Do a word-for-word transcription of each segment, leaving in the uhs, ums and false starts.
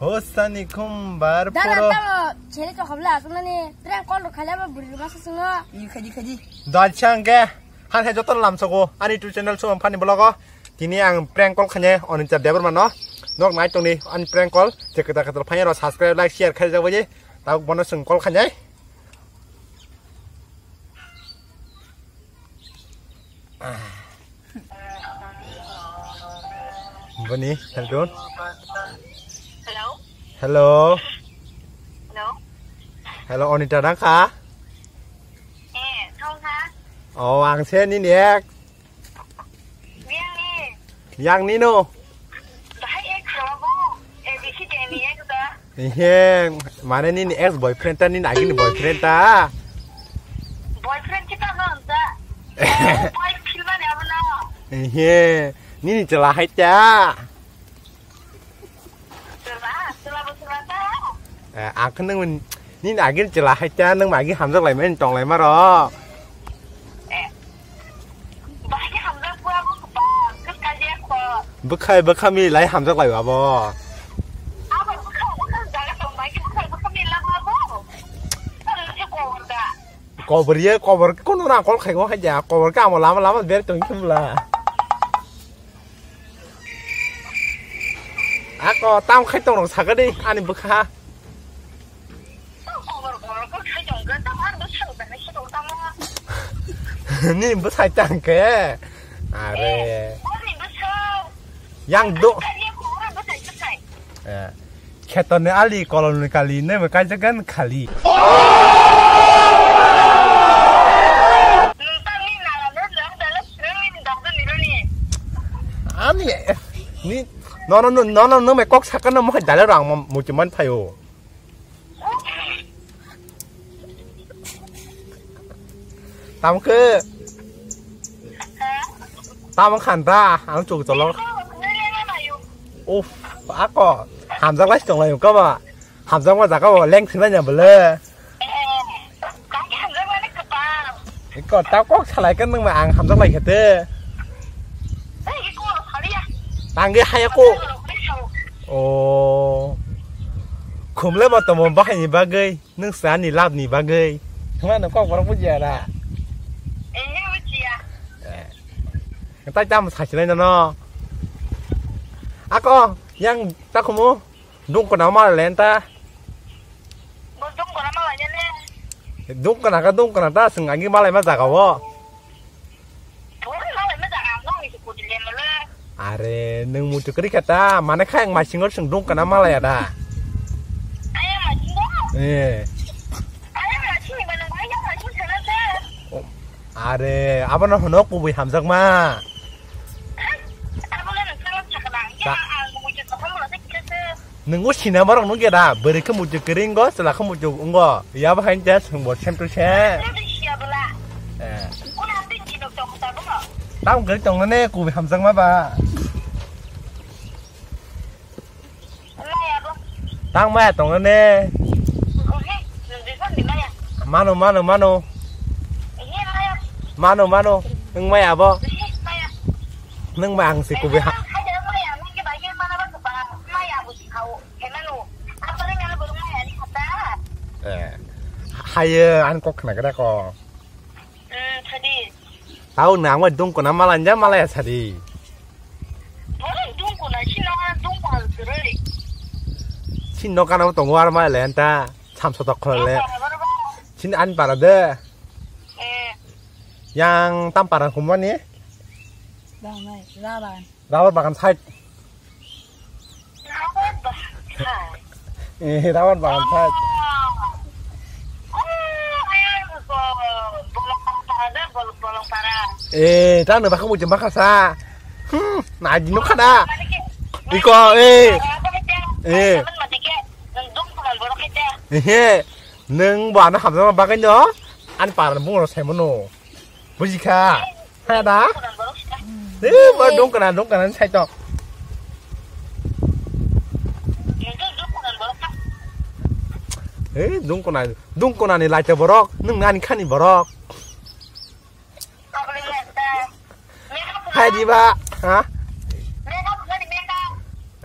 Hosani khumbar Dara poro. Tamo, chele to habla asuna ni, prank call ro khala ba buri ma susuno. Ni khaji khaji. Dal chang ke, han he joto lam sogo, ani tu channel sum phani vlog o. Tini ang prank call khanye, Onita Debbarma no. Nok nai tongni, ani prank call, je kata kata phanya ro subscribe, like, share khai jago je. Tau bono sung call khanye. Boni, hello. Hello. Hello. Hello. Hello, Onita dang kha? Eh, thong kha? Oh, ang se nini ek. Yang ni no. Dahai ek kha bo. Eh, bisi de ni ek da. Ihe, mane nini ex boyfriend ta, nini agini boyfriend ta. Boyfriend kita no da. Boy film ni abo no. Ihe, nini chela hai ta. Chela, chela bo chela ta. Eh, ang khe nung nini agini chela hai ta, nung agi hamjak lai mani tong lai maro. Eh. Bahai hamjak bua bo kebang, keskal dia ko. Bwkhai bwkha mi lai hamjak lai abo. Abo bwkha bwkha jaga tong bai bwkhai bwkha mi lama bo. Tang se ko da. Kobor ye kobor kono rang kol khai ko hai ja kobor ka amo lama lama ber tong khum la. Ako tam khai tong rok sakadi ani bwkha. Ni bwsai tang khe. Are. Yang do. Eh, kheto ni ali kolom ni kali ne me kai jagan khali. Ani ni nono nono no me kok sakano mo dale rang mo mukiman phayo. Tamo khe? Tamo khan da, ang chuk cholok. Uff, ako hamjak lai tong lai kama. Hamjak ma jaga o leng thina nya bole. Iko ta kok salai kan nang ma ang hamjak lai khete. Tangge haya ko. Oh. Khumle ma tomo bahai ni bagwi. Nung sa ni lab ni bagwi. Thuma no kok borok bujiya da. Eh, ni bujiya. Eh. Tai tam sa chilai no. Ako yang ta khumu. Dungkona ma lai ta. Bo dungkona ma lai ne. Dungkona ka dungkona ta sing agi ma lai ma jaga wo. Bo ma lai ma jaga ang nong ni kudi le mala. Are nung mutu kri kata mane khai ang masing or sing dungkona ma lai da. Aya masing. Eh. Aya masing ni mana mai ya masing sana ta. Are, abono hono kubui hamjakma. Nungbo sinama rok nung geda, bwrwi khe muitu kwrwi wngo, chwla khe muitu wngo. Yabo hai khe swngbo sem to se. Eh. Tamo kwrwi tongnani kubui hamjakma ba. Tang maya tongo ne. Mano, mano, mano. Mano, mano. Nwng maya abo. Nwng maya ang se kubui ha. Eh. Haye, ang kok khna keda ko. Tau nang bai dungkona malanja malaya sadi. Borok dungkona sino dungkona kwrwi. Sino kana tongo ar malaya enta samsa tok khole. Sini ani para de. Eh. Yang tam para kumani. Bang nai, raban. Rubber bagan side. Rubber bagan side. Eh, rubber bagan side. Oh. Oh, ayo, ko, bolong para, bolong, bolong para. Eh, tang no bakha mujung bakha sa. Hmm, na jinu kada. Iko, eh. Eh. Eh, nung bo ano hamjama bagwi no. Ani para bungro saimono. Bujikha. Haya da? Eh, bo dungkona, dungkona ni side o. Eh, dungkona, dungkona ni laita borok, nung nani khani borok. Hai di ba, ha?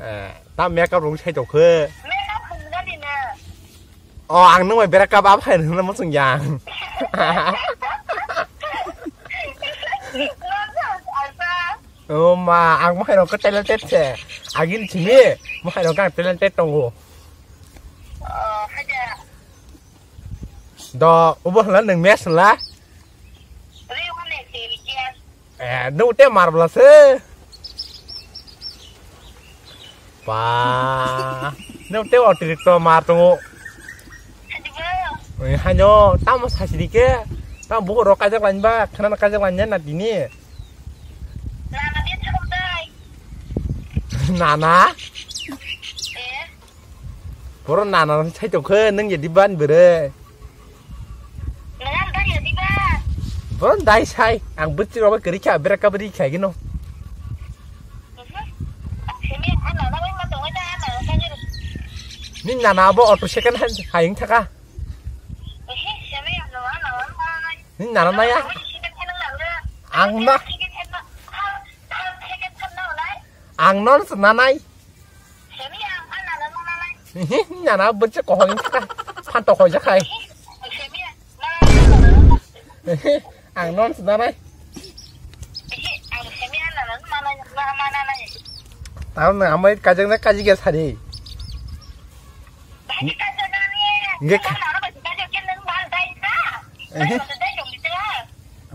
Eh. Ta makeup rung sai tokhe. Makeup hwnjani na. Oh, ang nung bai break up abo hai rwna muchung yang. Oh ma, ang mohai rok talented se. Agin simi, mohai rok ang talented tongo. Oh, haja. Do, ubo hla nung mes hla? Ri hone se, yes. Eh, nung te marbla se. Ba, nung te otirik to mar tongo. Haji ba. Eh, hanyo, tamo sasiri ke. Tamo buku rok kajak lain ba, khana kajak lain na tini. Nana dia thang dai. Nana? Eh. Boro nana sai tokhe, nung ya diban bere. Nang dai ya diba? Boro dai sai, ang bwtwi rok bai kwrwi kha, bera kabri kha gino. Mhm. Simi ang nana bai ma tongwi da, nana bai ni. Ni nana abo auto second hand hayung thaka. Mhm, simi ang nana, nana, nana. Ni nana naya? Nana bai second hand nang nang. Ang na. Second hand nang, nang, second hand nang nai. Ang non se nanai. Nana bwrwse kohol wngkha. Phantok hoijakhai. Ang non se nanai. Tamo no amai kajaknai kajik ya sari. Nge ka-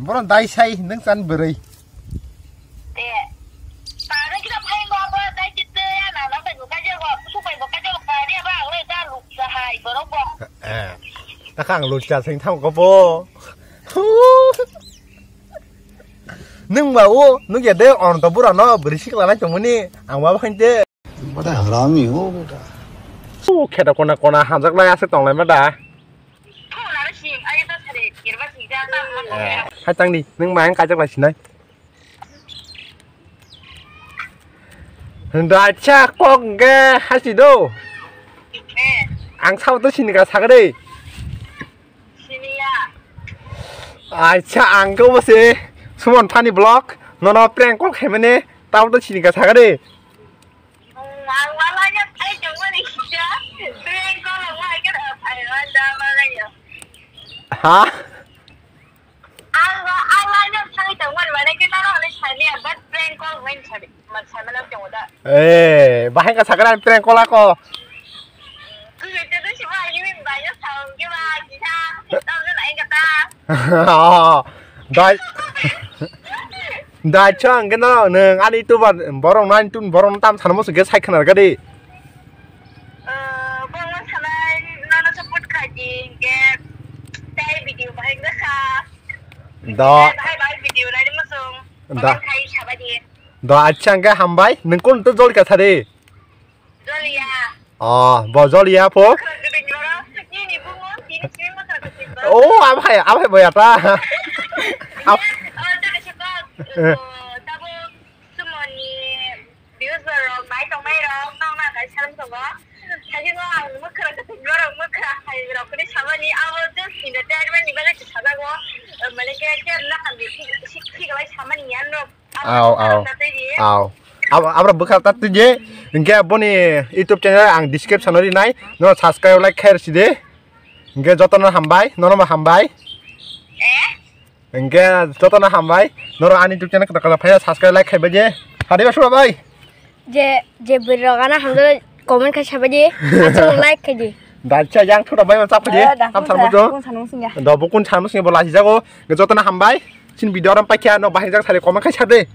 Boro dai sai nung chan bwrwi. Eh. Tare kisa phai bo bo dai chite ya na na bai bo kaje bo su bai bo kaje bo kari ba le da luk sa hai borok bo. Eh. Ta khang luk sa sing thang ko bo. Nung ba o nung ya de on to bura no bri sik la nai tongmani ang ba phai de. Bada harami ho beta. O kheta kona kona hanjak lai aswk tong lai ma da. Hai tang di nung ba ang kajak lai sinai. Dacha kok ge hasi do. Eh. Ang sao to sini ka sakade. Sini ya. Acha ang ko bose Suman Funny Vlog nono prank call khaimane tao to sini ka sakade. Ang wala ya thai jong mani kisa. Prank call ang wala ya thai wala ya. Ha? Ang, ang laino thangwi tongmani, mane khe nono hwnwi sani ya, but prank call hwnwi sani, man sanmano tongo da. Eh, bahai ka sakra prank call ako. Khe te to sima yini baino thang ke ba kisa, tamo nai kata. Oh, dai. Dai chang ke no, nung ani tu ba borong nai tu borong tam sanmo su ge sai khnar gadi. Eh, bongno sanai nono support khaidi, hingke tei video bahai wngkha. Do. Bahai bahai video naidi muchung. Do. Comment khai sabadi. Do, acha hingke hambai, nung kun tu jolika sadi. Joliya. Oh, bo joliya po. Khwrang gubin boro, nini bungo, tini simi masa gubin boro. Oh, amhai, amhai boyata. Ap- Oh, tadi sekot. Eh. Oh, tabo sumoni. Views rok nai tongmai rok, nokna kai salam tongo. Sajino ang mwkhra kwthwng borok mwkhra hai rok khe samani abo just entertainment ni bagwi se sajago. Mane khe khe na hambi sik sik lai samani yan rok. Aw, aw. Aw. Ab-, abra bwkha ta twi je. Hingke boni YouTube channel ang description o rinai. No subscribe like khair si de. Hingke jotono hambai, nono bo hambai. Eh? Hingke jotono hambai. Norok ani YouTube channel kwtal kwtal phai subscribe like khaibai je. Hadi ba sura bai. Je, je bwrwi rok ano hamjak comment khai sabai di. Achuk like khai di. Dacha yang thura bai ma chap khai di. Eh, da, tam bukun sarmo jo. Bukun sarmo singya. Do bukun sarmo singya bo lachi jago. Jotono hambai. Sin video ram paikya no bahai jak sari comment khai sabai di.